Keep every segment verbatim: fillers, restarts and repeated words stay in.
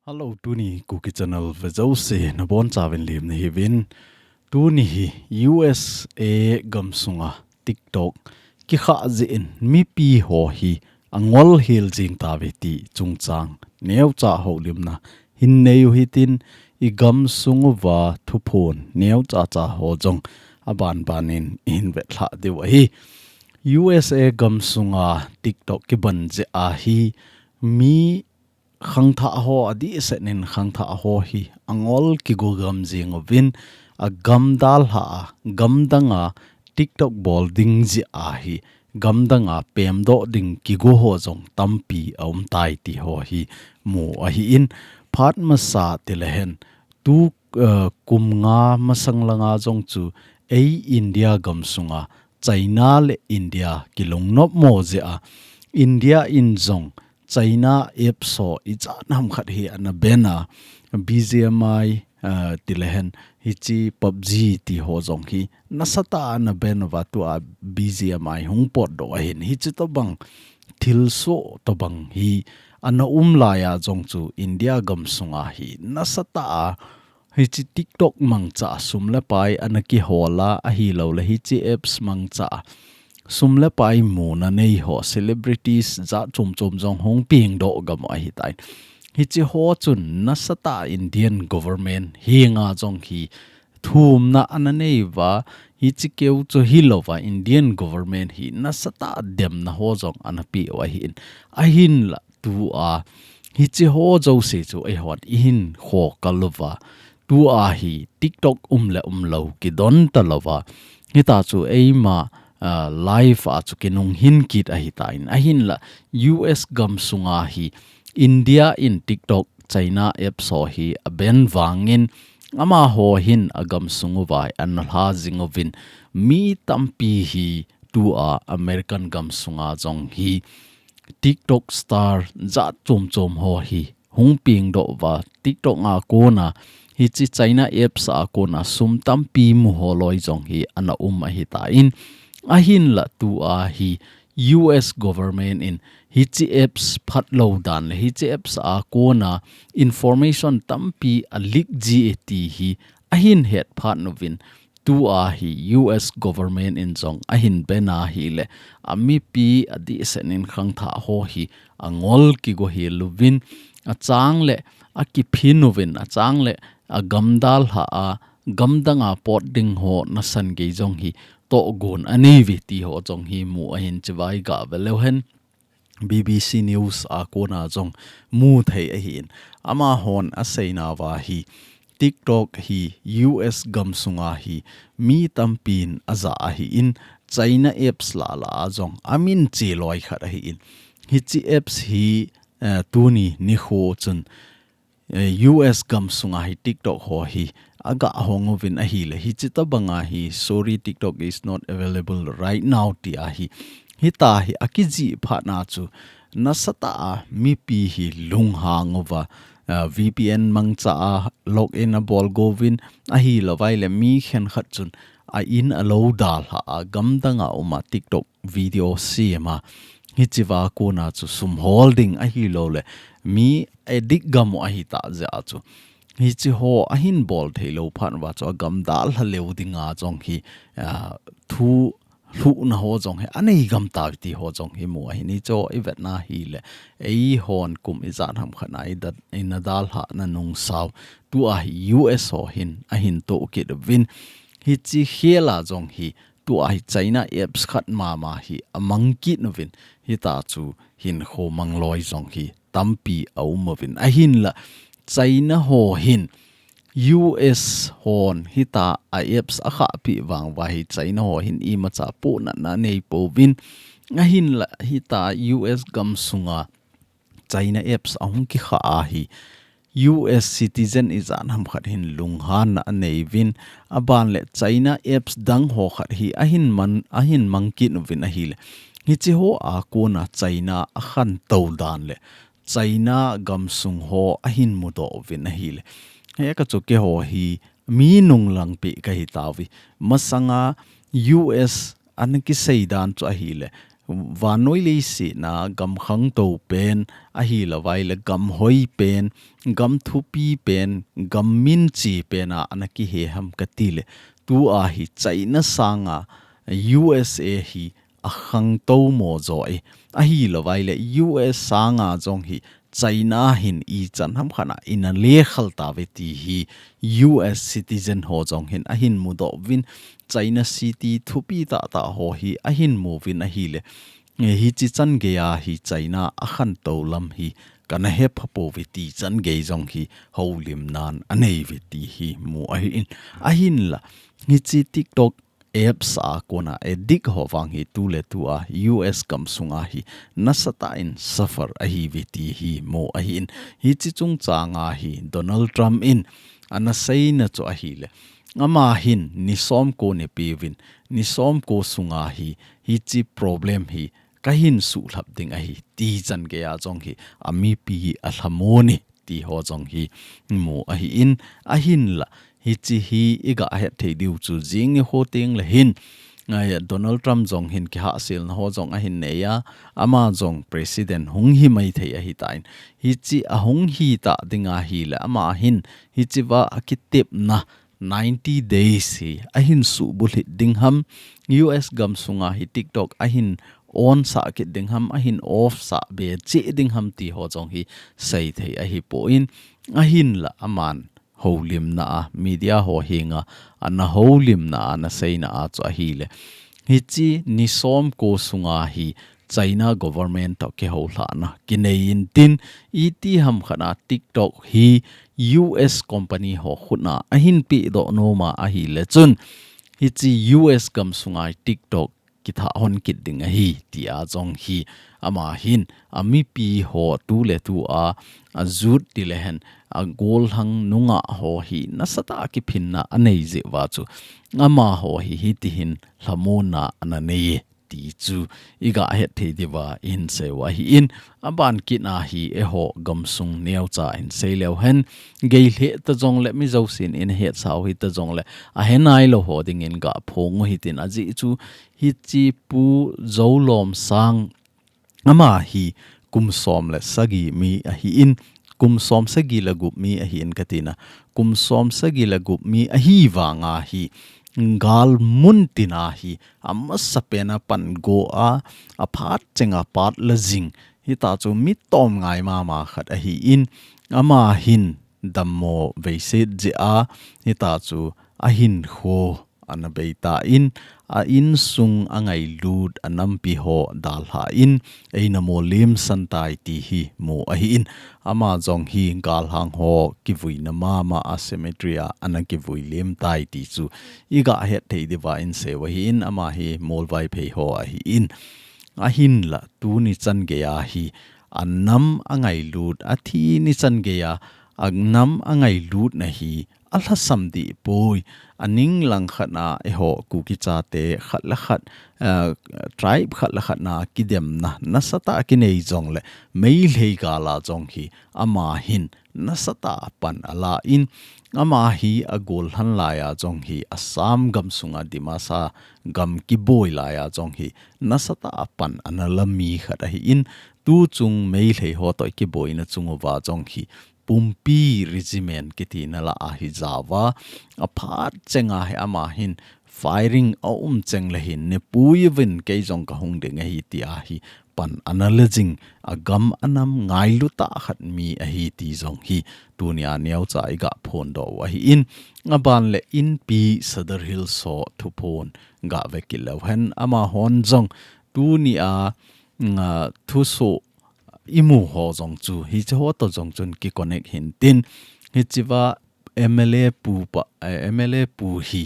Hello, tuni Kuki Channel vejouse nabonchauvin lim nahiuvin. Tuni hi U S A gamsunga TikTok kikhah jeh in mipi ho hi angol hel jing tauve ti chungchang neocha houlimna hin neiu hitin, igamsung uva thuphon neocha cha ho jong abanbanin ihin vetlhah diu ahi. U S A gamsunga TikTok kiban jeh a hi mi khangthah ho, adehsetnin khangthah ho hi angol kigo gam jing uvin, agam dalha a, gamdanga TikTok bol ding jeh a hi gamdanga pemdoh ding kigo ho jong tampi aumtai ti ho hi mu ahin, phat masa tilehen tu, eh, kum nga masang langa jong chu ei India gamsunga China le India kilungnopmo jeh a India in jong China apps ho ijat ham khat hi ana ban a, B G M I, eh, tilehen hiche PUBG ti ho jong hi nasatah a ana ban uva tua B G M I hung potdoh ahin, hiche tobang thilsoh tobang hi ana um laiya jong chu India gamsunga hi nasatah a hiche TikTok mangcha a sum le pai ana kihol a, ahilouleh hiche apps mangcha a sum le pai muna nei ho, celebrities jat chom chom jong hung pengdoh gam u ahitai. Hiche ho chun nasatah a Indian government henga jong hi thumna ana nei uva, hiche keu chu hilouva Indian government hi nasatah a demna ho jong ana peh u ahin, ahinla tua hiche ho jouse chu eihon ihin khokal uva, tua hi TikTok um le umlou kidon talouva, hitia chu eima, ah, life a chu kinung hin kit ahitan, ahinla U S gamsunga hi India in TikTok China apps ho hi aban vangin amaho hin agamsung uva ana lha jing uvin, mi tampi hi tua American gamsunga jong hi TikTok star jat chom chom ho hi hung pengdoh uva, TikTok a kona hiche China apps a kona sum tampi mu ho loi jong hi ana um ahitan, ahinla tua hi U S government in hiche apps phatlou dan le hiche apps a kona information tampi a leak ji e ti hi ahin het phat uvin, tua hi U S government in jong ahin ban ahile, amipi adehsetnin khangthah ho hi angol kigo hel uvin, achang le akiphin uvin, achang le agam dalha a, gamdanga pot ding ho nasan gei jong hi tohgon anei uve ti ho jong hi mu ahin, chuvai gah ve leu hen. B B C News a kona jong mu thei ahin, amahon aseinauva hi TikTok hi U S gamsunga hi mi tampin aja ahin, China apps lah lah a jong amin cheloi khat ahin, hiche apps hi, eh, tuni nikho chun eh, U S gamsunga hi TikTok ho hi aga hong uvin ahile, hiche tobanga hi, "Sorry, TikTok is not available right now," tia hi, hitia hi akijih phat na chu nasatah a mipi hi lunghang uva, ah, V P N mangcha a login abol go uvin, ahilouva ahile mi khenkhat chun a in alou dalha a, gamdanga um a TikTok video sem a, hichea kona chu sum hol ding ahilouleh mi addict gam u ahitah jeh a chu, hiche ho ahin bol theilou phat uva chu agam dalha leu dinga jong hi, ah, thu lhuhna ho jong hi anei gam tauve ti ho jong hi mu ahin, hiche ho ivetna hile, eihon kum ijat ham khat na ida, ina dalhah na nungsao, tua hi U S ho hin ahin toh kit uvin, hiche khel a jong hi tua hi China apps khat mama hi amang kit uvin, hitia chu hinkho mangloi jong hi tampi aum uvin. Ahinla China ho hin U S hon hitia a apps akhah peh vang uva hi China ho hin imacha pohnatna anei pouvin. Ahinla hitia U S gamsunga China apps ahung kikhah a hi U S citizen ijat ham khat hin lunghanna anei uvin, aban le China apps dang ho khat hi ahin man, ahin mang kit uvin ahile, hiche ho a kona China akhantou dan le China gamsung ho ahin mudoh uvin ahile, hia ka chu keiho hi mi nunglang peh kahi tauve. Masanga U S ana kisei dan chu ahile, vannoi leiset a gam khangtou pen, ahilouva ahile gam hoi pen, gam thupi pen, gam minchi pen a ana kihe ham kati le, tua hi China sanga U S A hi akhangtou mo jo e. Ahilouva ahile U S sanga jong hi China hin ichan ham khat a ina lekhal tauve ti hi U S citizen ho jong hin ahin mudoh uvin, China city thupi tahtah ho hi ahin mu uvin ahile, eh, hichi chan gei a hi China akhantou lam hi kana hepha pouve ti chan gei jong hi houlimnan anei uve ti hi mu ahin, ahinla hichi TikTok apps a kona addict ho vang hi tuletua U S gam sunga hi nasatah in suffer ahiuve ti hi mu ahin. Hichi chungchanga hi Donald Trump in ana seina chu ahile, ama hin ni somko ana peuvin, ni somko sunga hi hichi problem hi kahin suhlhap ding ahi ti chan gei a jong hi amipi alhamon e ti ho jong hi mu ahin, ahinla hichi hi iga het thei diu chu jing nikho teng le hin, ai, Donald Trump jong hin kihahselna ho jong ahin nei a, ama jong president hung hi maithei ahitan, hichi ahung hita ding ahile ama hin hichi va akitepna ninety days hi ahin subulhit ding ham, U S gam sunga hi TikTok ahin on sah kit ding ham, ahin off sah be cheh ding ham ti ho jong hi seithei ahipon, ahinla aman houlimna a media ho henga ana houlimna a ana seina a chu ahile, hichi ni somko sunga hi China government toh kihoulhahna kinei intin, iti ham khat a TikTok hi U S company ho khut a ahin pedoh nom a ahile chun, hichi U S gam sunga hi TikTok kithah hon kit ding ahi tia jong hi ama hin amipi ho tuletua ajut ti le hen, agolhang nungah ho hi nasatah a kiphinna anei jeh uva chu amaho hi hiti hin lhamonna ana nei e ti chu iga het thei diuva ihin seiu ahin, aban kit a hi eiho gamsung neocha in sei leu hen, gei lheh ta jongle mi jousen in hetsau hita jongle ahe nailou ho dingin ga phong u hitin, ajeh chu hichi Pu Zolomsang ama hi kum som le sagi mi ahin, kum som sagi le gup mi ahin katina, kum som sagi le gup mi ahi vanga hi gal mun tina hi amasapen a pan go a, aphat chenga pat la jing, hita chu mi tomngai mama khat ahin, ama hin dammo veiset jeh a, hita chu ahinkho ana beitan, a insung angailut anampi ho dalhan, eina molem san tai ti hi mu ahin, ama jong hi galhang ho kivuina mama a cemetery a ana kivui lem tai ti chu iga het thei diuva ihin seiu ahin, ama hi Molvaiphei ho ahin, ahinla tuni chan gei a hi anam angailut, athi ni chan gei a anam angailutna hi alhasam deh poi. Aning lang khat a eiho Kuki chate khat le khat, eh, tribe khat le khat na kidemna nasatah a kinei jongle Meitei gal a jong hi ama hin nasatah a pan alan, ama hi agolhan lai a jong hi Assam gamsunga Dimasa gam kiboi lai a jong hi nasatah a pan ana la mi khat ahin, tuchung Meitei ho toh kiboina chung uva jong hi Pumpi Regiment kitina lah a hi jao a, aphat chenga hi ama hin firing aum cheng le hin neipui uvin kei jong kahung ding ahi tia hi pan ana la jing, agam anam ngailu tah khat mi ahi ti jong hi tunia neocha iga phondoh u ahin, aban le Inpi Sadar Hills ho thuphon ga ve kit leu hen, amahon jong tunia, nga, thusoh imu ho jong chu hiche ho toh jong chun kiconnect hintin, hichea M L A pu pa, eh, M L A pu hi,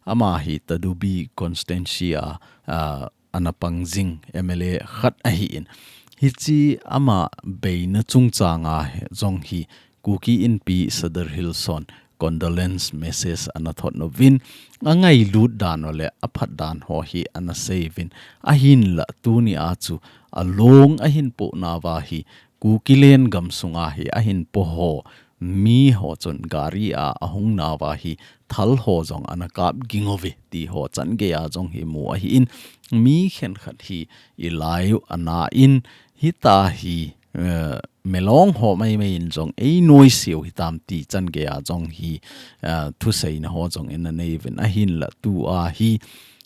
ama hi Tadubi constituency a, a, ana pang jing M L A khat ahin. Hiche ama beina chungchanga jong hi Kuki Inpi Sadar Hills hon condolence message ana thot uvin, angailut dan u le aphat dan ho hi ana sei uvin, ahinla tunia chu along ahin pohnauva hi Kukiland gamsunga hi ahin po ho mi ho chun gari a ahung nauva hi thal ho jong ana kap ging uve ti ho chan gei a jong hi mu ahi in, mi khenkhat hi ilai u ana in, hita hi, eh, melong ho maimai in jong ei noise u hitam ti chan gei a jong hi, eh, thuseina ho jong in anei uvin, ahinla tua hi,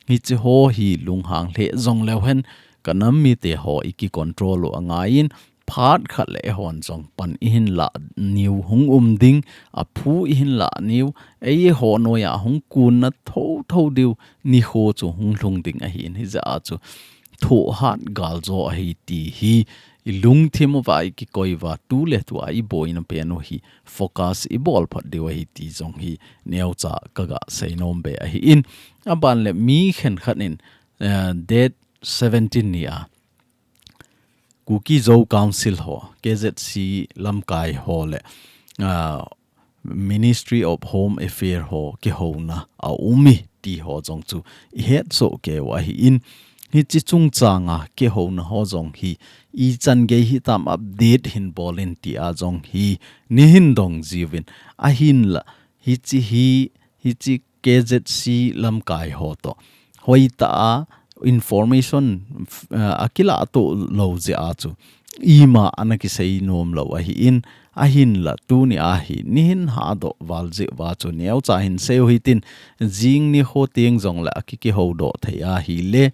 hichi ho hi lunghang lheh jong leu hen, ka nam mite ho i ki control u angai in, phat khat le eihon jong pan ihin lah niu hung um ding, aphu ihin lah niu, eiho noiya hung kunna thotho diu nikho chu hung lhung ding ahi in, hijeh a chu thohhat galjo ahi ti hi i lungthim uva i kikoi uva, tu le tua i boina pen u hi focus i bol phot diu ahi ti jong hi neocha ka ga sei nom be ahi in, aban le mi khenkhat in, eh, date seventeen ni a Kuki Zo Council ho, K Z C lamkai ho le, ah, Ministry of Home Affair ho kihouna a um e ti ho jong chu i het soh kei u ahi in, hichi chungchang a kihouna ho jong hi ichan gei hitam update hin bol in ti a jong hi nei hin dong jiuvin, ahinla hichi hi, hichi K Z C lamkai ho toh hoitah a information, eh, a kilah to lou jeh a chu ima ana kisei nom lou ahi in, ahinla tuni a hi nei hin hahdoh val jeh uva chu neocha hin sei u hitin, jing nikho teng jong le a ki, kihoudoh thei ahi le,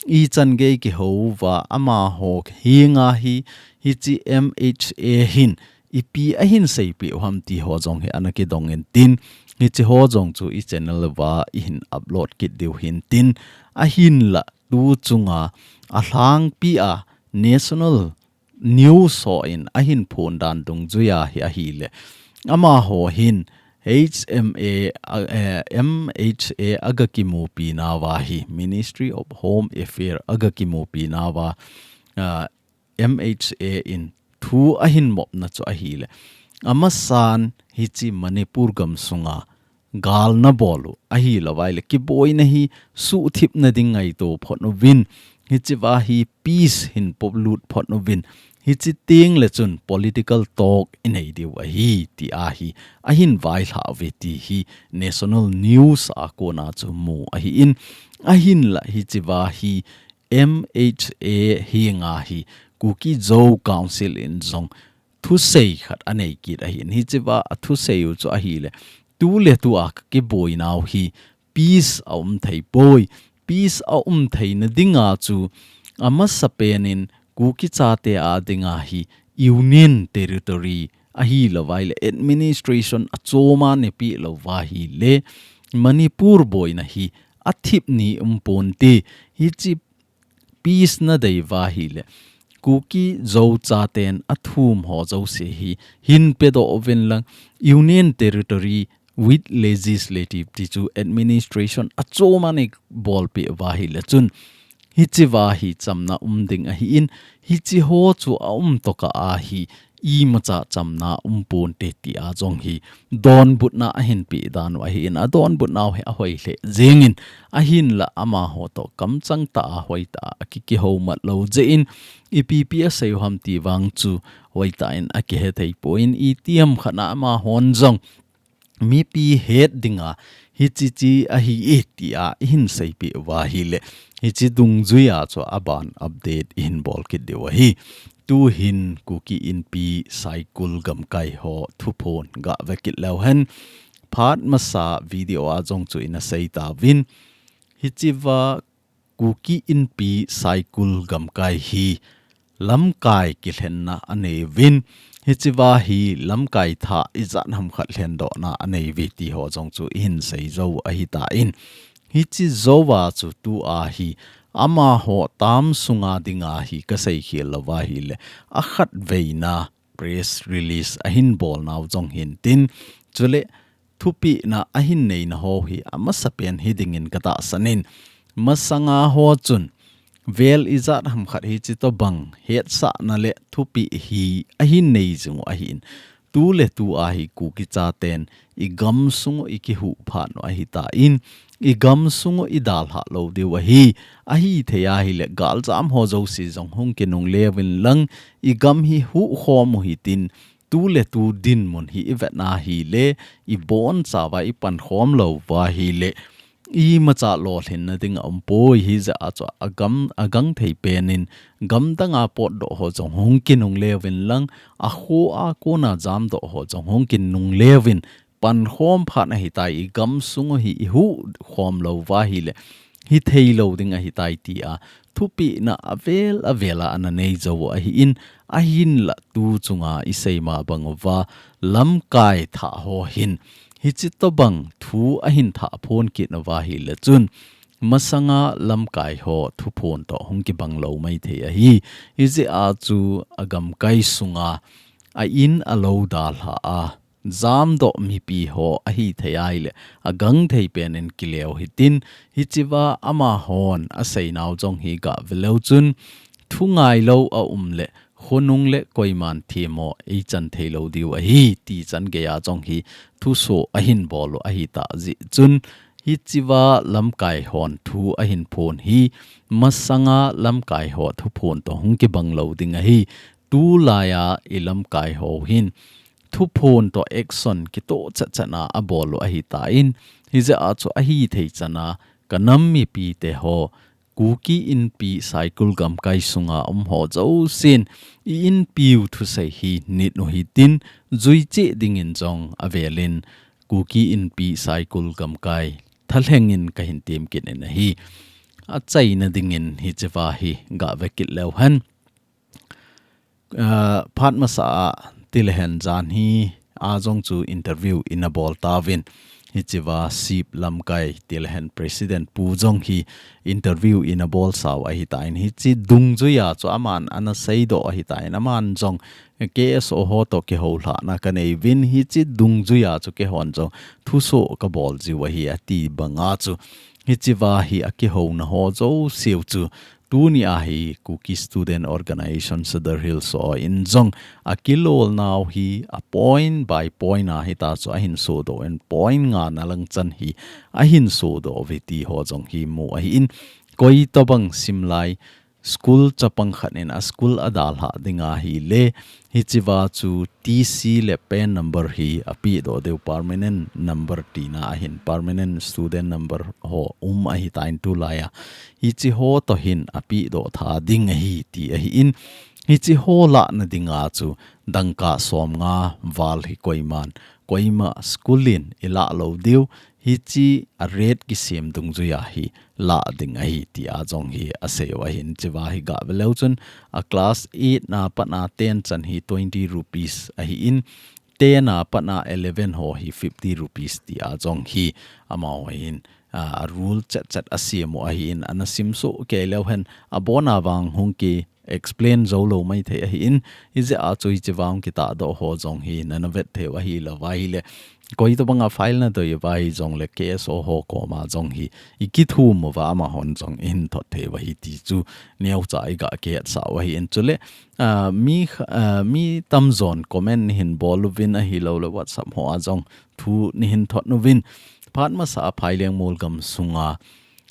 ichan gei kihou uva amaho henga hi, hichi M H A hin ipi ahin seipeh u ham ti ho jong hi ana kidong in tin, hichi ho jong chu i channel uva i hin upload kit diu hin tin, ahinla tu chunga alhangpi a national news ho in ahin phon dan dungjui a hi ahile, amaho hin H M A, a, eh, M H A aga kimupi nauva hi, Ministry of Home Affair aga kimupi nauva, ah, M H A in thu ahin mopna chu ahile, amasan hichi Manipur gam sunga galna bol u ahilou vai le, kiboina hi suhthipna ding ngaito phot uvin, hichi va hi peace hin polut phot uvin, hichi teng le chun political talk i nei diu ahi ti a hi ahin vailhah uve ti hi national news a kona chu mu ahi in, ahinla hichi va hi M H A henga hi Kuki Zo Council in jong thusei khat anei kit ahi in, hichi va a thusei u chu ahile, tu le tua ka kiboina u hi peace a um thei poi, peace a um theina dinga chu amasapen in Kuki chate a dinga hi Union Territory ahilou vai le administration achom a neipeh lou va ahile, Manipur boina hi athip ni um ponte, hichi peace nadei va ahile, Kuki Zo chaten athum ho jouse hi hin pedoh uvin lang, Union Territory with Legislative ti chu administration achom a nei bolpeh va ahile chun, hichi va hi chamna um ding ahi in, hichi ho chu a um tokah a hi imacha chamna um ponte ti a jong hi donbutna ahin peh dan u ahi in, adonbutna u hi ahoi lheh jeng in, ahinla amaho toh kamchang tah a hoitah a ki, kihoumat lou jeh in, ipi pi asei u ham ti vang chu hoitah in akihe thei poi in, itiham khat a amahon jong mipi het dinga hichi chi ahi e ti a i hin seipeh u va ahile, hichi dungjui a chu aban update i hin bol kit diu ahi. Tu hin Kuki Inpi Saikul gamkai ho thuphon ga ve kit leu hen, phat masa video a jong chu ina sei tauvin, hichi va Kuki Inpi Saikul gamkai hi lamkai kilhenna anei uvin, hichi va hi lamkai thah ijat ham khat lhendohna anei uve ti ho jong chu i hin sei jou ahi tan, hichi jou a chu tua hi amaho tam sunga dinga hi ka seikhel lou va ahile, akhatveina press release ahin bolnau jong hin tin, chule thupehna ahin neina ho hi amasapen hi dingin ka tahsan in, masanga ho chun vel ijat ham khat hichi tobang hetsahna le thupeh hi ahin nei jing u ahi in, tu le tua hi Kuki chaten i gamsung u i kihuh phat u ahi tan, i gamsung u i dalhah lou diu ahi, ahithei ahile galjam ho jouse jong hung kinungle uvin lang, i gam hi huhkhom u hitin, tu le tu dinmun hi i vetna hi le, i bonchauva i pankhom louva hi le, imacha lolhinna ding a um poi. Hijeh a chu a gam, a gangthei penin gamdanga potdoh ho jong hung kinungle uvin lang, a kho a kona jamdoh ho jong hung kinungle uvin, pankhom phat ahitai, i gamsung u hi i huhkhom louva hi le, hithei lou ding ahitai tia thupehna avel avel a ana nei jou u ahin, ahinla tu chunga i seima bang uva lamkai thah ho hin hiche tobang thu ahin thah phon kit uva hi le chun, masanga lamkai ho thuphon toh hung kibang lou maithei ahi. Hijeh a chu a gamkai sunga a in a lou dalha a jamdoh mipi ho ahithei a hi le, a gangthei penin kileo hitin, hichea amahon a seinau jong hi gah ve leu chun, thu ngailou a um le, khonung le koiman themmo ei chan thei lou diu ahi, ti chan geiya jong hi thuso ahin bol u ahitah jeh chun, hichea lamkai hon thu ahin phon hi, masanga lamkai ho thuphon toh hung kibang lou ding ahi. Tulaiya i lamkai ho hin thuphon toh action kitoh chatchat a abol u ahitan, hijeh a chu ahithei chan a ka nam mipite ho, Kuki Inpi Saikul gamkai sunga um ho jousen, i Inpiu thusei hi nit u hitin, jui cheh dingin jong avelin, Kuki Inpi Saikul gamkai thalhengin kahin tem kit in ahi. Achaina dingin hichea hi gah ve kit leu hen. Ah, phat masa a tilehen jan hi a jong chu interview ina bol tauvin. Hichea Sip Lamkai tilehen President Pu jong hi interview ina bolsa u ahitan, hiche dungjuiya chu aman ana seidoh ahitan, aman jong K S O ho toh kihoulhahna kanei uvin, hiche dungjuiya chu keihon jong thuso kabol jiu ahi ati banga chu, hichea hi akihouna ho jouseu chu tunia hi Kuki Student Organization Sadar Hills ho in jong akilolnau hi a point by point a hita chu ahin sodoh in, point nga na lang chan hi ahin sodoh uve ti ho jong hi mu ahin, koi tobang simlai school chapang khat in a school adalhah ding ahi le, hichea chu T C le pen number hi apehdoh diu, permanent number tina ahin, permanent student number ho um ahitan tulaiya. Hiche ho toh hin apehdoh tha ding ahi ti ahin, hiche ho lahna dinga chu dangka somnga val hi koiman, koima school in ilah lou diu, hiche a rate kisem dungjuiya hi lah ding ahi tia jong hi asei u ahin, hichea hi gah ve leu chun a class eight na pat a ten chan hi twenty rupees ahin, ten a pat a eleven ho hi fifty rupees tia jong hi amaho hin, a, a rule chatchat asem u ahin, ana simsuh kei leu hen abona vang hung ki explain jou lou maithei ahin, hijeh a chu hichea hung kitahdoh ho jong hi nana vet thei u ahi louva hi le, koi tobanga file nadei uva hi jong le K S O ho koma jong hi ikithum uva amahon jong ihin thot thei u ahi ti chu neocha igah kihetsah u ahin, chule, ah, mi kh-, ah, mi tamjon comment neihin bol uvin ahilou le WhatsApp ho a jong thu neihin thot uvin, phat masa a Phailengmol gam sunga,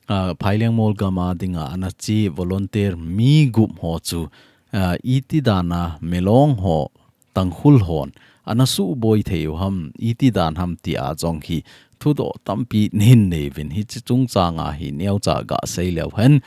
ah, Phailengmol gam a dinga ana che volunteer mi gup ho chu, ah, iti dan a Milong ho, Tangkhul hon ana suboi thei u ham, iti dan ham tia jong hi thudoh tampi neihin nei uvin, hiche chungchang a hi neocha gah sei leu hen.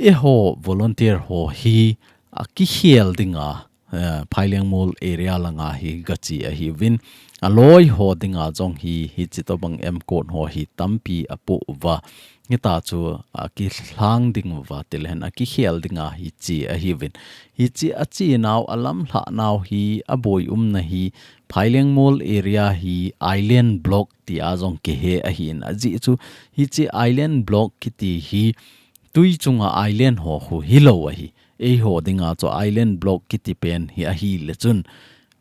Eiho volunteer ho hi akikhel dinga, eh, Phailengmol area langa hi gache ahiuvin, aloi ho dinga jong hi, hiche tobang M Code ho hi tampi apoh uva, hita chu akilhang ding uva tilehen akikhel dinga hi che ahiuvin. Hiche achenau alamlhahnau hi aboi umna hi Phailengmol area hi island block tia jong kihe ahin, ajeh chu hiche island block kiti hi tui chunga island ho khu hilou ahi. Eiho dinga chu island block kiti pen hi ahile chun,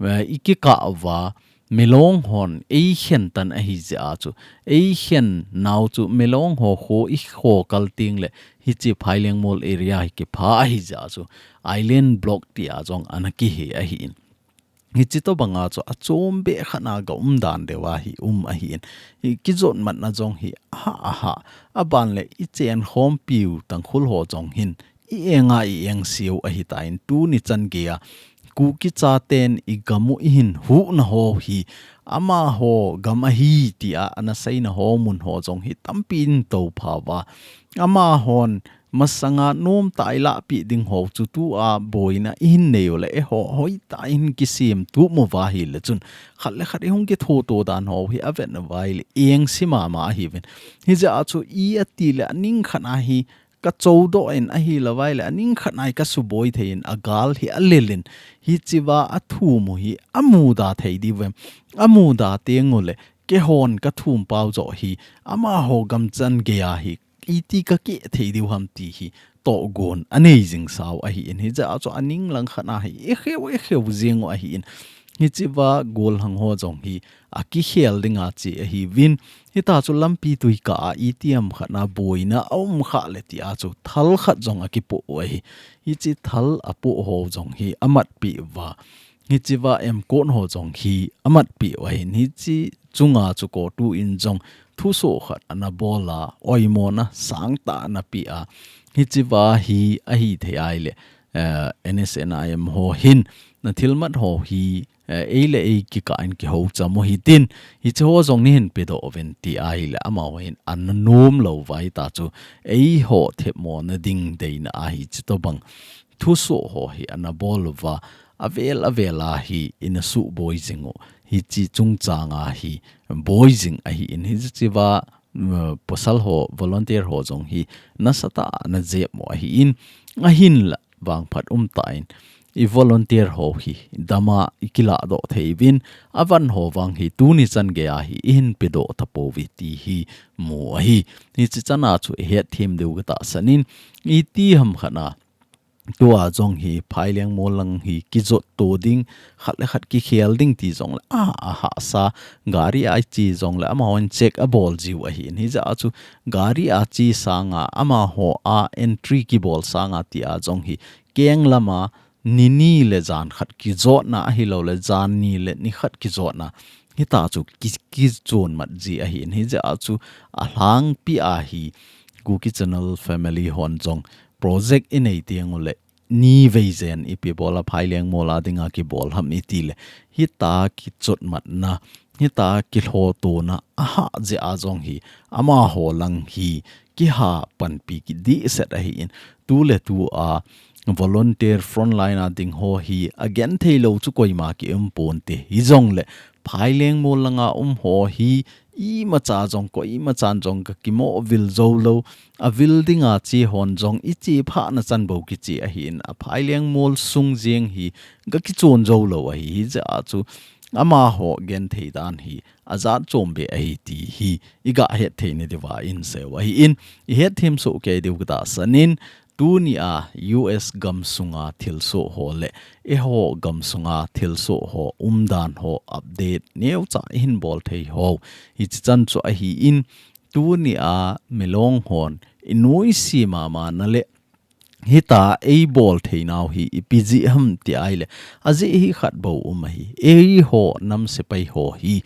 eh, ikikah uva Milong hon eikhen tan ahijeh a chu, eikhen nau chu Milong ho khu ikho kal tengle hiche Phailengmol area hi kipha ahijeh a chu, island block tia jong ana kihe ahin. Hiche tobanga chu achom beh khat a ga um dan deuva hi um ahin. Hi kijotmatna jong hi aha aha. Aban le ichenkhompiu Tangkhul ho jong hin i enga i engseu ahitan, tuni chan geiya Kuki chaten i gam u i hin huhna ho hi, amaho gam ahi tia ana seina ho mun ho jong hi tampi in to pha uva. Amahon masanga nom tah a i lahpeh ding ho chu tua boina i hin nei u le eiho hoitah a i hin kisem tup uva ahile chun khat le khat i hung kithoto dan ho hi avet uva ahile engse mama ahiuvin. Hijeh a chu i ati le aning khat a hi ka chodoh in ahilou vai le, aning khat a hi ka suboi thei in, agal hi alel in, hichea athum u hi amuda thei diu vem, amuda teng u le, keihon ka thum pau joh hi, amaho gam chan gei a hi, iti ka keh thei diu ham ti hi, tohgon anei jing sau ahi in, hijeh a chu aning lang khat a hi, i kheu, i kheu jing u ahi in, hichea gollhang ho jong hi, akikhel dinga che ahiuvin, hita chu lampi tui kah a itiham khat a boina aum khah le tia chu thal khat jong akipoh u ahi. Hiche thal apoh ho jong hi amatpeh uva. Hichea M Kot ho jong hi amatpeh u ahi. Hiche chunga chu COTU in jong thusoh khat ana bol a, oimona sangtah ana pe a. Hichea hi ahithei ahile, eh, N S N I M ho hin, na thilmat ho hi, eh, ei le ei kikah in kihou cham u hitin, hiche ho jong nei hin pedoh uvin ti ahile, amaho hin ana nom lou uva hita chu, eiho themmo na ding deina a hiche tobang thusoh ho hi ana bol uva, avel avel a hi ina suboi jing u, hiche chungchang a hi boi jing ahi in, hichea, mm, pasal ho, volunteer ho jong hi nasatah a ana jep u ahi in, ahinla vangphat um tah in, i volunteer ho hi dam a i kiladoh thei uvin, avan ho vang hi tuni chan gei a hi i hin pedoh tapouve ti hi mu ahi. Hiche chan a chu i hetthem diu ka tahsan in, itiham khat a, tua jong hi Phaileng mol lang hi kijotto ding, khat le khat kikhel ding ti jong le, a, ahahsa, gari a che jong le, amahon check abol jiu ahi in, hijeh a chu gari a che sanga, amaho a entry kibol sanga tia jong hi, keng lama, ni ni le jan khat kijotna ahilou le, jan ni le ni khat kijotna, hita chu ki, kichon mat ji ahi in, hijeh a chu alhangpi a hi, Kuki Channel family hon jong project i nei teng u le, ni vei jen ipi bol a Phaileng mol a dinga kibol ham iti le, hita kichotmatna, hita kilhotona, ahah jeh a jong hi, amaho lang hi, kiha panpi kidih set ahi in, tu le tu a, volunteer frontline a ding ho hi, agenthei lou chu koima kium ponte, hijong le, Phaileng mol langa um ho hi, imacha jong, koimachan jong ka kimo vil jou lou, avil dinga che hon jong i che phah na chan bou kiche ahi in, a Phaileng mol sung jeng hi ka kichon jou lou ahi, hijeh a chu amaho genthei dan hi ajat chom beh ahi ti hi i gah hetthei na diuva i hin sei u ahi in, i hetthem soh kei diu ka tahsan in, tuni a U S gam sunga thilsoh ho le eiho gam sunga thilsoh ho umdan ho update neocha i hin bol thei ho. Hiche chan chu ahi in, tuni a Milong hon i nuisi mama na le hita ei bol thei nau hi ipi jeh ham ti ahile, ajeh hi khat bou um ahi. Eiho nam sepai ho hi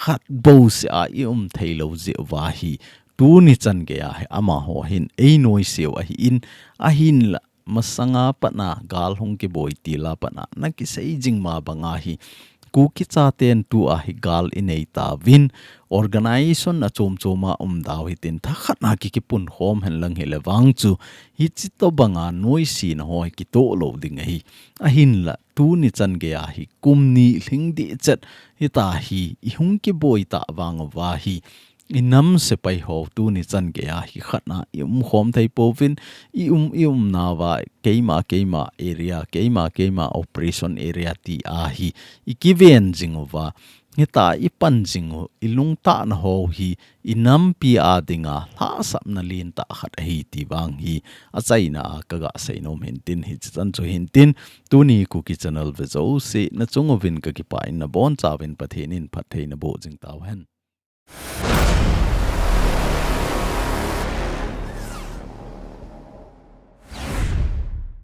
khat bou seh a i um thei lou jeh uva hi, tuni chan gei a hi amaho hin ei nuisi u ahi in, ahinla masanga pat na gal hung kiboi til a pat na, na kisei jing ma banga hi, Kuki chaten tua hi gal i nei tauvin, organization achom chom a um dau hitin, thakhat na ki, kipun khom hen lang hile vang chu, hiche tobanga nuisina ho hi kitoh lou ding ahi. Ahinla, tuni chan gei a hi, kum ni lhing dih chet, hita hi, i hung kiboi ta vang uva hi, i nam sepai ho tuni chan gei a hi khat na i um khom thei pouvin, i um, i um nauva keima, keima area, keima, keima operation area ti a hi i kiven jing uva, hita i pan jing u, i lungtah na ho hi i nampi a dinga lhahsamna lentah khat ahi ti vang hi achaina a ka gah sei nom hin tin, hiche chan chu hin tin, tuni Kuki Channel ve jouse na chung uvin ka kipah in, na boncha uvin Pathen in phatthei na boh jing tau hen.